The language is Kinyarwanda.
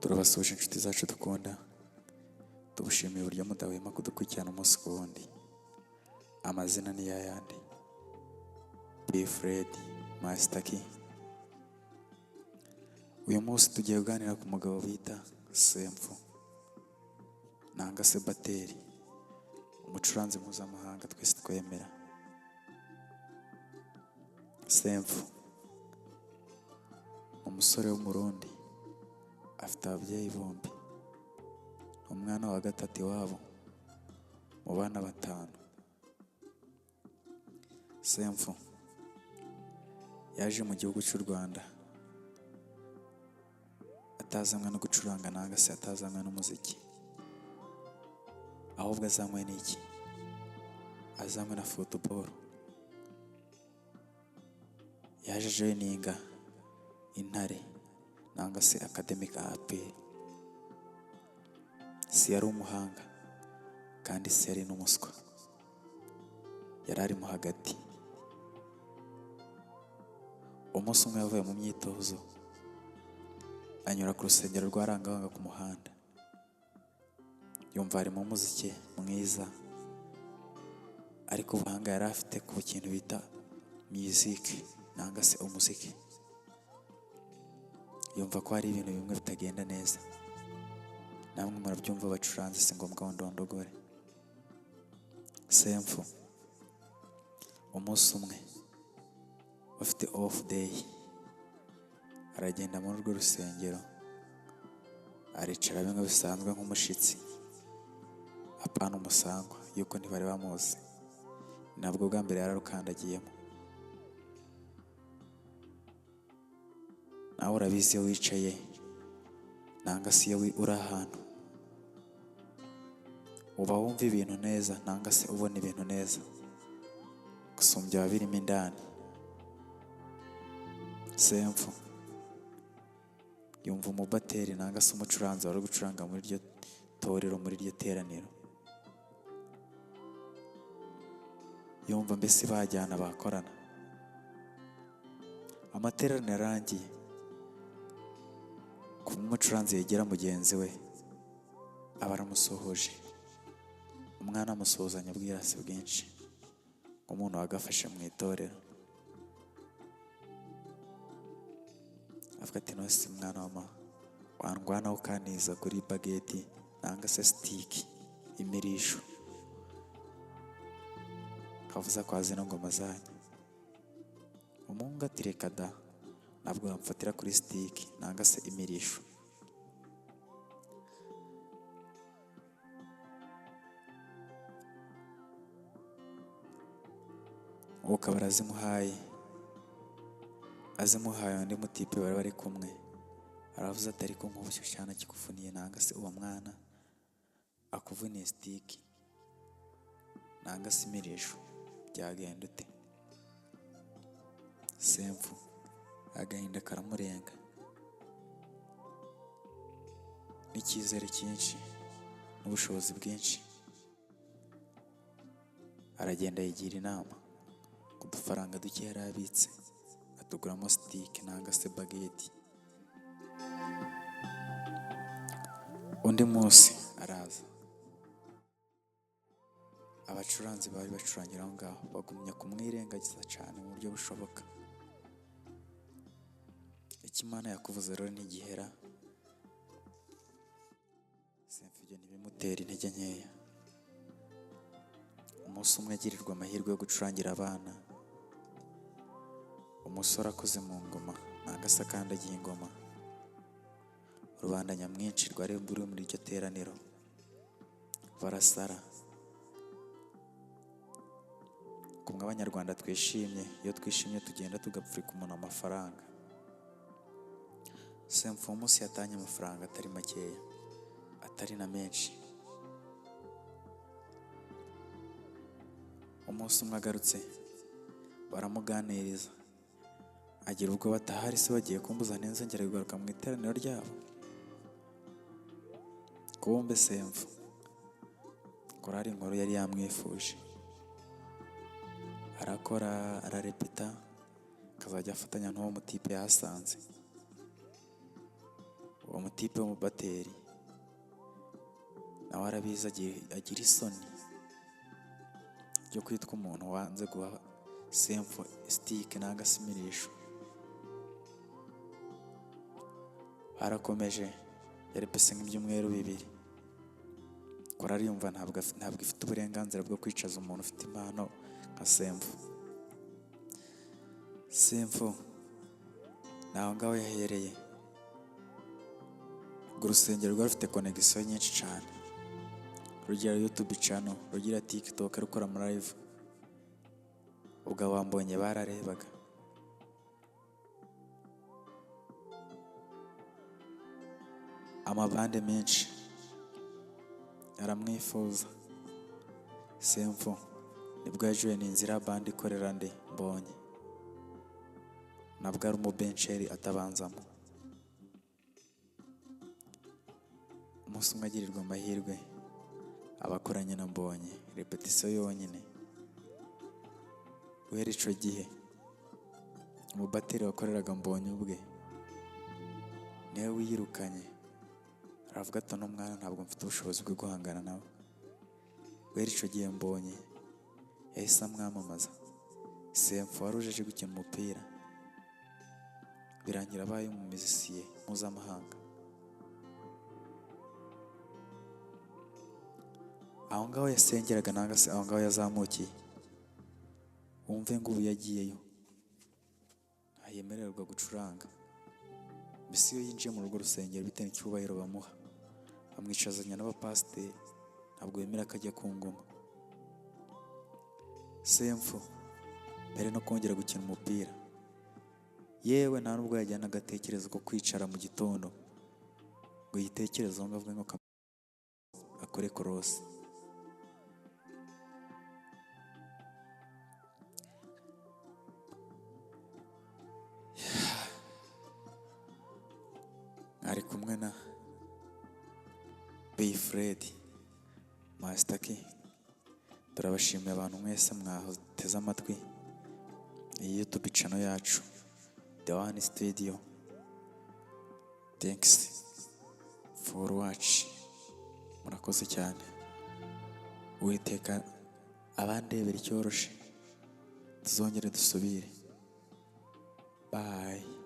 Turabasuhuje inshuti zacu dukunda, tubushimiye uburyo mudahwema kudukurikirana umunsi ku wundi. Amazina ni yayandi, P Fred Master Key. Uyu munsi tugiye kuganira ku mugabo bita Semfu nanga se Bateri, umucuranzi mpuzamahanga twese twemera. Semfu ni umusore w'Umurundi, afite ababyeyi bombi, ni umwana wa gatatu iwabo mu bana batanu. Semfu yaje mu gihugu cy'u Rwanda atazanywe no gucuranga nanga se atazanywe n'umuziki, ahubwo azanywe n'iki? Azanywe na football. Yaje ajoyininga Intare nanga se Academic APR. Si yari umuhanga kandi si yari n'umuswa, yari arimo hagati. Umunsi umwe yavuye mu myitozo anyura ku rusengero rwa Rangahanga ku muhanda, yumva harimo umuziki mwiza, ariko ubuhanga yari afite ku kintu bita music nanga se umuziki, yumva ko hari ibintu bimwe bitagenda neza. Namwe murabyumva bacuranze, si ngombwa ngo ndondogore. Semfu umunsi umwe bafite off day, aragenda muri urwo rusengero aricara bimwe bisanzwe nk'umushitsi, apana umusangwa, yuko ntibari bamuzi. Ni nabwo bwa mbere yararukandagiyemo. Nawe urabizi iyo wicaye nanga se iyo uri ahantu uba wumva ibintu neza nanga se ubona ibintu neza gusumbya ababirimo indani. Semfu yumva umubateri nanga se umucuranzi wari gucuranga muri iryo torero, muri iryo teraniro, yumva mbese bajyana bakorana. Amateraniro arangiye, kuba umucuranzi yegera mugenzi we aba aramusuhuje, umwana amusuhuzanya ubwirasi bwinshi nk'umuntu wagafashe mu itorero. Avuga ati nose mwana wa mama, wandwanaho ukantiza kuri bageti nanga se sitiki imirisho, kavuza kwa zino ngoma zanyu. Umuhungu ati reka da, ntabwo wamfatira kuri sitiki nanga se imirisho. Uwo akaba arazimuhaye, azimuhaye undi mutipe bari bari kumwe, aravuze ati ariko nk'ubu icyo cyana kikuvuniye nanga se uwo mwana akuvuniye sitiki nanga se imirisho byagenda ute? Semfu agahinda karamurenga n'icyizere cyinshi n'ubushobozi bwinshi, aragenda yigira inama ku dufaranga duke yari abitse atuguramo sitike nanga se bageti. Undi munsi araza, abacuranzi bari bacurangira aho ngaho bagumya kumwirengagiza cyane mu buryo bushoboka. Icyo Imana yakuvuze rero ntigihera, Semfu ibyo ntibimutera intege nkeya. Umunsi umwe agirirwa amahirwe yo gucurangira abana, umusore akoze mu ngoma nanga se akandagiye ingoma, rubanda nyamwinshi rwari ruri muri iryo teraniro barasara. Kumwe Abanyarwanda twishimye, iyo twishimye tugenda tugapfurika umuntu amafaranga. Semfu uwo munsi yatanye amafaranga atari makeya, atari na menshi. Umunsi umwe agarutse baramuganiriza, agira ubwoba atahari se bagiye kumbuza ntenzongere kugaruka mu iteraniro ryabo. Kumbe Semfu korari inkuru yari yamwifuje, arakora ararepeta, akazajya afatanya n'uwo mutipe yahasanze. Uwo mutipe w'umubateri nawe arabizi, agira isoni ryo kwitwa umuntu wanze guha Semfo stick nanga se imirisho. Barakomeje, yarepese nk'ibyumweru 2. Korari yumva ntabwo ifite uburenganzira bwo kwicaza umuntu ufite impano nka Semfo. Semfo ni aho ngaho yahereye. Urwo rusengero rwari rufite connexion nyinshi cyane, rugira YouTube channel, rugira TikTok, rukora ama live. Ubwo abambonye bararebaga. Amabande menshi aramwifuza. Semfo nibwo yajoyininze iriya bande ikorera nde Mbonye, nabwo ari umubensheri atabanzamo. Umunsi umwe agirirwa amahirwe abakoranye na Mbonye repetisiyo yonyine. Guhera ico gihe umubateri wakoreraga Mbonye ubwe niwe wiyirukanye, aravuga ati uno mwana ntabwo mfite ubushobozi bwo guhangana nawe. Guhera ico gihe Mbonye yahise amwamamaza. Semfo wari uje gukina umupira birangira abaye umumizisiye mpuzamahanga. Aho ngaho yasengeraga nanga se aho ngaho yazamukiye, wumve ngo ubu yagiyeyo ntayemererwa gucuranga. Mbese iyo yinjiye mu rugo rusengero bitewe n'icyubahiro bamuha, bamwicazanya n'abapasiteri, ntabwo yemera ko ajya ku ngoma. Semfo mbere no kongera gukina umupira, yewe nta nubwo yajyana agatekerezo ko kwicara mu gitondo ngo yitekerezeho ngo avuge ngo akore korosi. Ari kumwe na Bey Fred Master Key. Turabashimiye abantu mwese mwateze amatwi iyi YouTube channel yacu The One Studio. Thanks for watch. Murakoze cyane. Uwiteka abandebera icyoroshe, tuzongere dusubire. Bye.